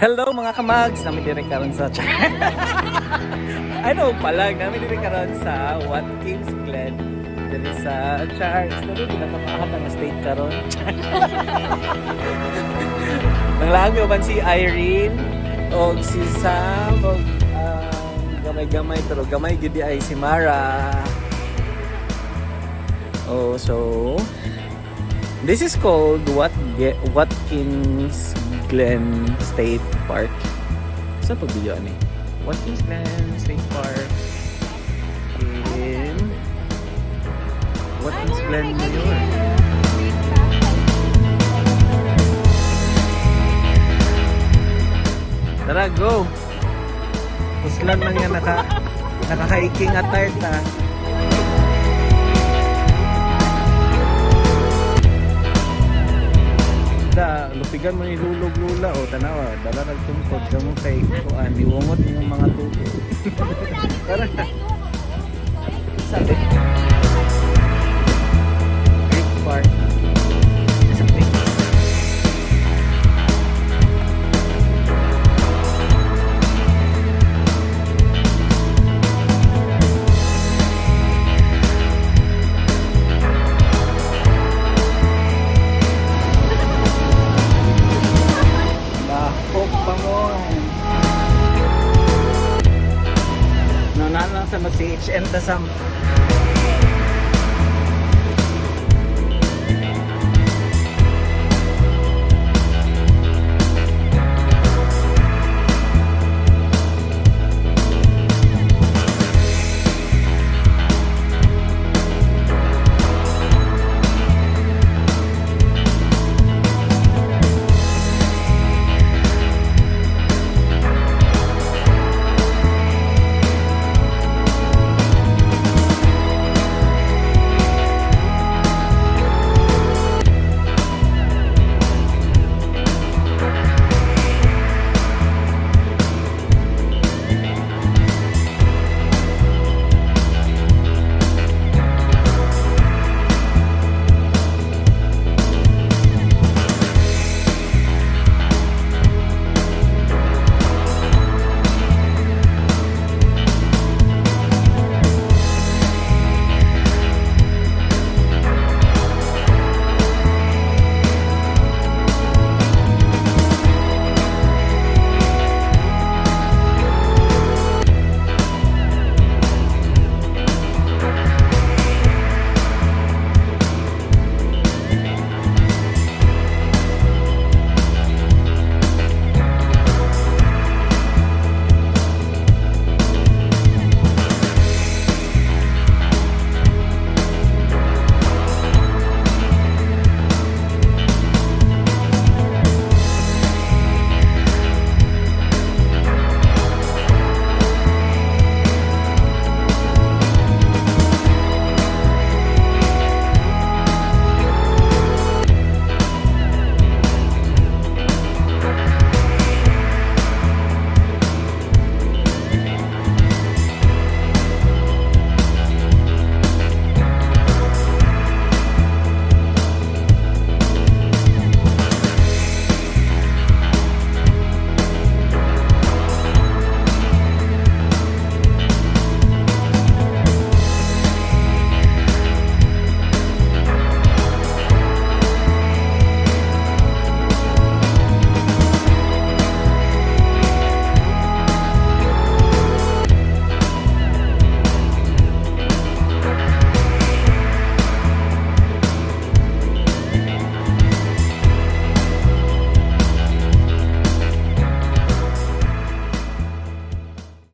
Hello, mga kamags! Naa mi diri karon sa, ano palag, naa mi diri karon sa Watkins Glen. Diri sa Charles. Diri pinakamahat ang state karon. Nanglaag mi uban si Irene og si Sam og gamay-gamay pero gamay gid ay si Mara. Oh, so this is called Watkins Glen State Park. Sa pag-video ani? Watkins Glen State Park in Watkins Glen, New York. Tara, go! Uslan man nga naka-hiking attire ta. Da, lupigan mo ni lulog lula o tanawa, dala rag tungkod kamo kay kuan niwungot inyong mga tubo. Tara. Sabi. Creek Park. Sabi. Lahok pa mo. No, na lang sa mag-CHM ta, Sam.